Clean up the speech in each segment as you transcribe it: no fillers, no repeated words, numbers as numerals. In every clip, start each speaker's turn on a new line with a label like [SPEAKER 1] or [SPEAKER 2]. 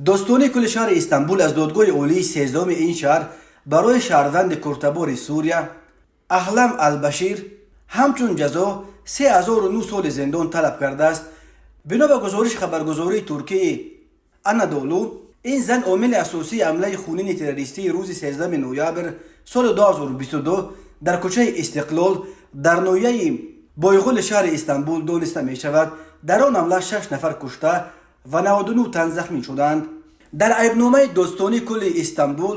[SPEAKER 1] Додситонии кулли шаҳри Истанбул аз додгоҳи олии 13-уми ин шаҳр барои шаҳрванди курдтабори Сурия Аҳлам Албашир ҳамчун ҷазо 3009 соли зиндон талаб кардааст. Бино ба гузориши хабаргузории туркии Анадолу, ин зан омили асосии ҳамлаи хунини террористии рӯзи 13 ноябр соли 2022 дар кӯчаи Истиқлол дар ноҳияи Бойғули шаҳри Истанбул дониста мешавад. Дар он ҳамла шаш нафар кушта ва 99 тан захмӣ шуданд. Дар айбномаи додситонии кулли Истанбул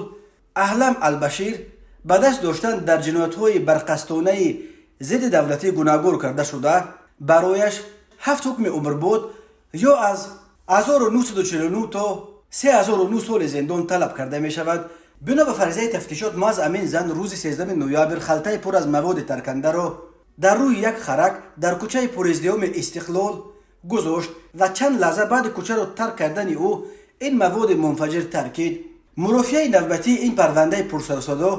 [SPEAKER 1] Аҳлам Албашир ба даст доштан дар ҷиноятҳои барқасдонаи зидди давлатӣ гунаҳгор карда шуда, барояш ҳафт ҳукми умрбод ё аз 1949 то 3009 соли зиндон талаб карда мешавад. Бино ба фарзияи тафтишот, маҳз ҳамин зан рӯзи 13 ноябр халтаи пур аз маводи таркандаро дар рӯи як харак дар кӯчаи пуриздиҳоми Истиқлол гузошт ва чанд лаҳза баъди кӯчаро тарк кардани ӯ ин маводи мунфаҷир таркид. Мурофиаи навбатии ин парвандаи пурсарусадо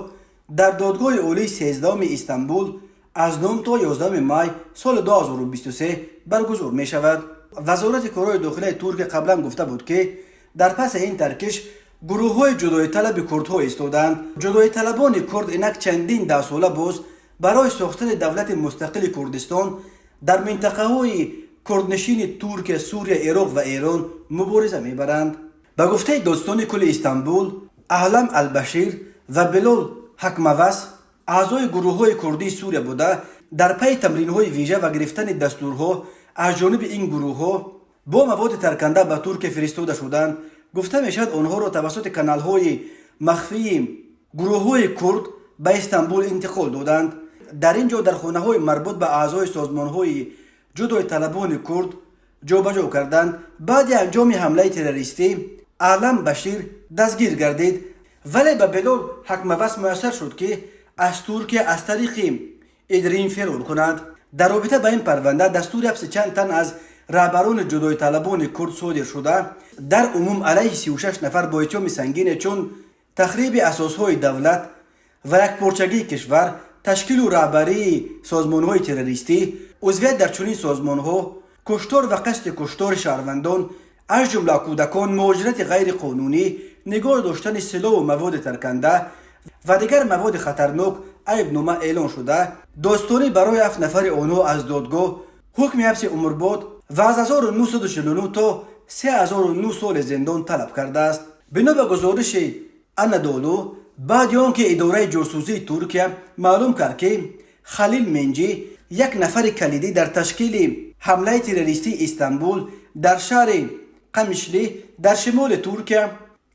[SPEAKER 1] дар додгоҳи олии 13-уми Истанбул аз 9 то 11 май соли 2023 баргузор мешавад. Вазорати корҳои дохилаи Туркия қаблан гуфта буд, ки дар паси ин таркиш гурӯҳҳои ҷудоиталаби курдҳо истодаанд. Ҷудоиталабони курд инак чандин даҳсола боз барои сохтани давлати мустақили Курдистон дар минтақаҳои курднишини Туркия, Сурия, Ироқ ва Эрон мубориза мебаранд. Ба гуфтаи додситони кулли Истанбул, Аҳлам Албашир ва Билол Ҳакмавас аъзои гурӯҳҳои курдии Сурия буда, дар пайи тамринҳои вижа ва гирифтани дастурҳо аз ҷониби ин гурӯҳҳо бо маводи тарканда ба Туркия фиристода шуданд. Гуфта мешавад, онҳоро тавассути каналҳои махфии гурӯҳҳои курд ба Истанбул интиқол доданд. Дар ин ҷо дар хонаҳои марбут ба аъзои созмонҳои ҷудоиталабони курд ҷобаҷо карданд. Баъди анҷоми ҳамлаи террористӣ Аълам Башир дастгир гардид, вале ба Белол Ҳакмавас муяссар шуд, ки аз Туркия аз тариқи Идрин ферор кунад. Дар робита ба ин парванда дастури ҳабси чанд тан аз раҳбарони ҷудоиталабони курд содир шуда, дар умум алайҳи 36 нафар бо иттиҳоми сангине чун тахриби асосҳои давлат ва якпорчагии кишвар, ташкилу раҳбарии созмонҳои террористӣ, узвият дар чунин созмонҳо, куштор ва қасди куштори шаҳрвандон, аз ҷумла кӯдакон, муҳоҷирати ғайриқонунӣ, нигоҳ доштани силоҳу маводи тарканда ва дигар маводи хатарнок айбнома эълон шуда, додситонӣ барои ҳафт нафари онҳо аз додгоҳ ҳукми ҳабси умрбод ва аз 1949 то 3009 соли зиндон талаб кардааст. Бино ба гузориши Анадолу, баъди он ки идораи ҷосусии Туркия маълум кард, ки Халил Менҷӣ як нафари калидӣ дар ташкили ҳамлаи террористии Истанбул дар шаҳри Қамишлӣ дар шимоли Туркия,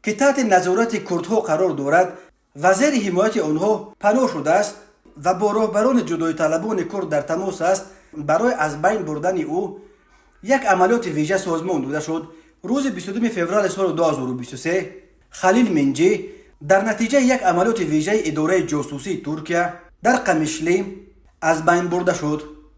[SPEAKER 1] ки таҳти назорати курдҳо қарор дорад ва зери ҳимояти онҳо паноҳ шудааст ва бо роҳбарони ҷудоиталабони курд дар тамос аст, барои аз байн бурдани ӯ як амалиёти вижа созмон дода шуд. Рӯзи 22 феврали соли 2023 Халил Менҷӣ дар натиҷаи як амалиёти вижаи идораи ҷосусии Туркия дар Қамишлӣ аз байн бурда шуд.